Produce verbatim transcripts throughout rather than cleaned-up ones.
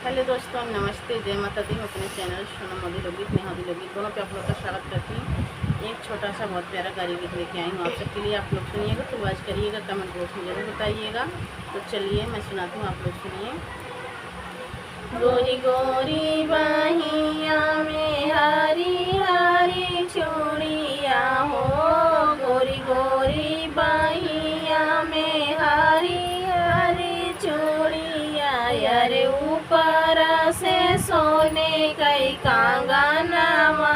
हेलो दोस्तों, नमस्ते, जय माता दी। मैं अपने चैनल सोनम मोदी लोकगीत, नेहा मोदी लोकगीत दोनों पे आप लोग का स्वागत करती हूँ। एक छोटा सा बहुत प्यारा गारी गीत लेके आई हूँ आप सबके लिए। आप लोग सुनिएगा, फुलवाज करिएगा, कमेंट बॉक्स में जरूर बताइएगा। तो चलिए मैं सुनाती हूँ, आप लोग सुनिए। गोरी गोरी बहिया में हरी हरी चूड़िया हो, गोरी गोरी बहिया में हरी हरी चूड़िया, यारे ऊपर से सोने कई कंगनवा,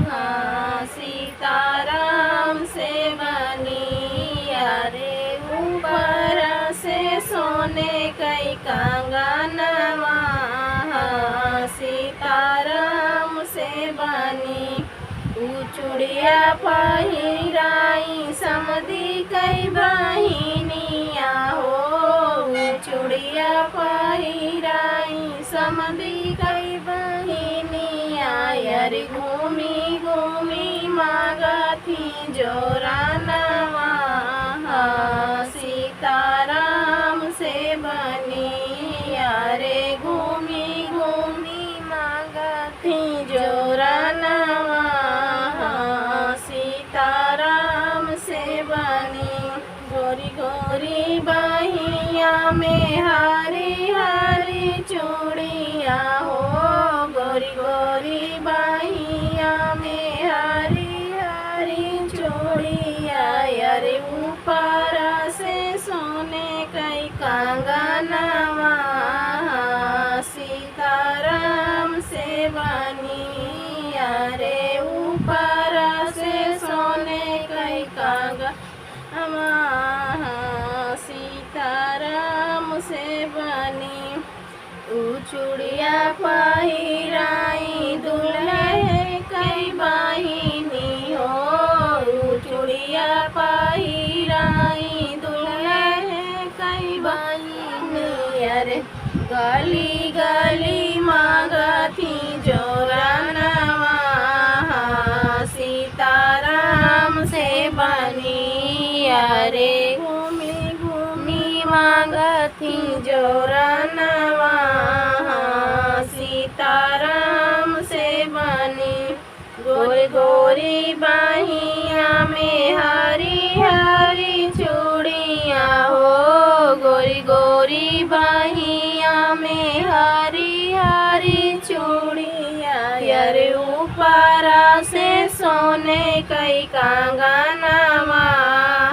हाँ, सीताराम से बनी, यारे ऊपर से सोने कई कंगनवा, हाँ, सीताराम से बनी। ऊ चूड़िया पहिराई समधी कई बहिनिया हो, ऊ चूड़िया पहिराई समधी कई बहिनिया, यारे घूमी घूमी मांगथी जोरनवा, हाँ, सीताराम से बनी, यारे घूमी घूमी मांगथी जोरनवा, हाँ, सीताराम से बनी। गोरी गोरी बहिया में हरी हरी चूड़िया हो, गोरी गोरी बहिया में हरी हरी चूड़िया, यारे ऊपर से सोने कई कंगनवा, सीताराम से बनी, यारे ऊपर से सोने कई कंगनवा, हाँ, सीताराम से बनी। ऊ चूड़िया पहिराई दुल्हे कई बहिनी हो, ऊ चूड़िया पहिराई दुल्हे कई बहिनी, अरे गली गली मांगथी जोरनवा, हाँ, सीताराम से बनी, अरे घूमी घूमी मांगथी जोरनवा, हाँ, सीताराम से बनी। गोरी गोरी बहिया में हरी हरी चूड़िया हो, गोरी गोरी बहिया में हरी हरी चूड़िया, यारे ऊपर से सोने कई कंगनवा,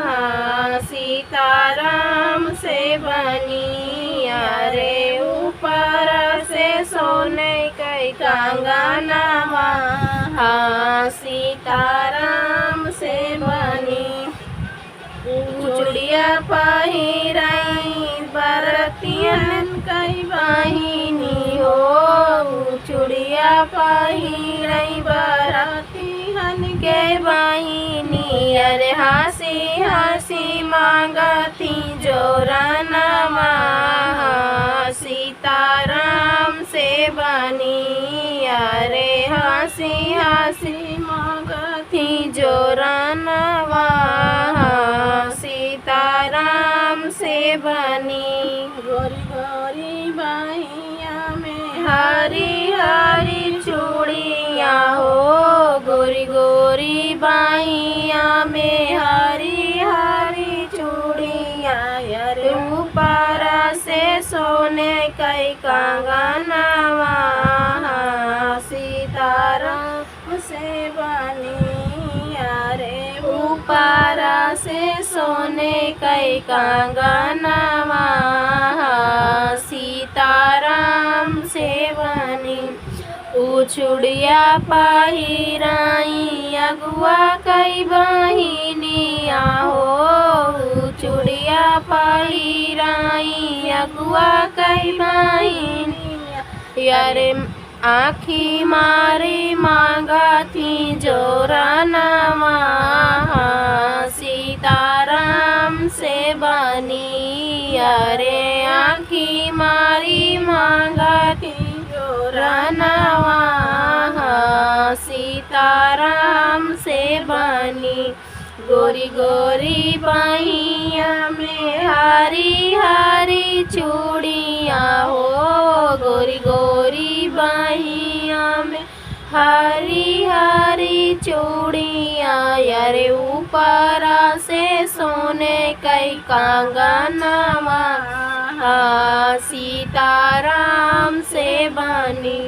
हाँ, सीताराम से बनी, यारे ऊपर से सोने कई कंगनवा, हाँ, सीताराम से बनी। ऊ चूड़िया पहिराई बरतियन कई बहिनी हो, ऊ चूड़िया पहिराई बरतियन के बहिनी, अरे हँसी हँसी मांगथी जोरनवा, हाँ, सीताराम से बनी, अरे हँसी हँसी मांगथी जोरनवा, हाँ, सीताराम से बनी। गोरी गोरी बहिया में हरी हरी चूड़िया हो, गोरी गोरी बहिया में हरी हरी चूड़िया, यारे ऊपर से सोने कई कंगनवा, हाँ, सीताराम से बनी, अरे ऊपर से सोने कई कंगनवा, हाँ, सीताराम से बनी। ऊ चूड़िया पहिराई अगुआ कई बहिनिया हो, ऊ चूड़िया पहिराई अगुआ कई बहिनिया, यारे आँखी मारी मांगथी जोरनवा, हाँ, सीताराम से बनी, अरे आँखी मारी मांगथी जोरनवा, हाँ, सीताराम से बनी। गोरी गोरी बहिया में हरी हरी चूड़िया हो, गोरी हरी हरी चूड़िया, अरे ऊपरा से सोने कई कांगनवा, हाँ, सीताराम से बनी।